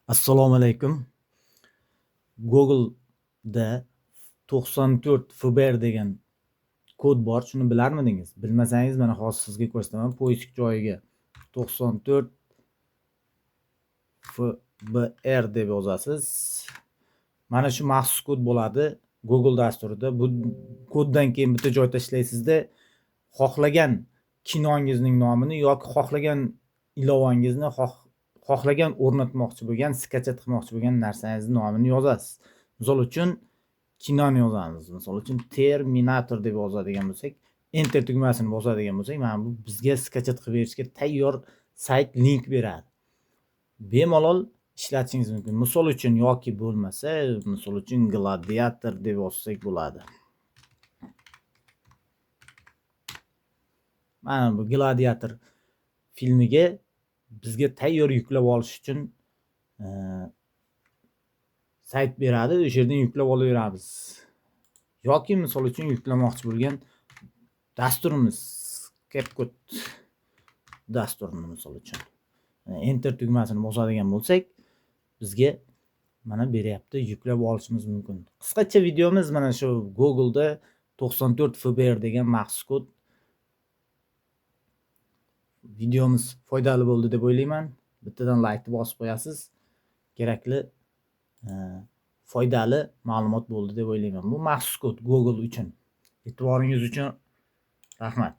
Assalomu alaykum. Google'da 94 FBR degan kod bor. Shuni bilarmidingiz? Bilmasangiz, mana hozir sizga ko'rsataman. Поиск joyiga 94 FBR deb yozasiz. Mana shu maxsus kod bo'ladi Google dasturida. Bu koddan keyin bitta joy tashlaysizda, xohlagan kinongizning nomini yoki xohlagan ilovangizni, xohlagan o'rnatmoqchi bo'lgan, скачать qilmoqchi bo'lgan narsangizni nomini yozasiz. Misol uchun, kinoni yozamiz. Misol uchun, Terminator deb yozadigan bo'lsak, Enter tugmasini bosadigan bo'lsak, mana bu bizga скачать qilib berishga tayyor sayt link beradi. Bemalol ishlatishingiz mumkin. Misol uchun yoki bo'lmasa, misol uchun, Gladiator deb yozsak bo'ladi. Mana bu Gladiator filmiga bizga tayyor yuklab olish uchun sayt beradi. O'sha yerdan yuklab olaveramiz. Yoki misol uchun yuklamoqchi bo'lgan dasturimiz, CapCut dasturini misol uchun. Enter tugmasini bosadigan bo'lsak, bizga mana beryapti, yuklab olishimiz mumkin. Qisqacha videomiz mana shu Google'da 94 FBR degan maxsus kod. Videomiz foydali bo'ldi deb o'ylayman. Bittadan laykni bosib qo'yasiz. Kerakli, foydali ma'lumot bo'ldi deb o'ylayman. Bu maxsus kod Google uchun. E'tiboringiz uchun rahmat.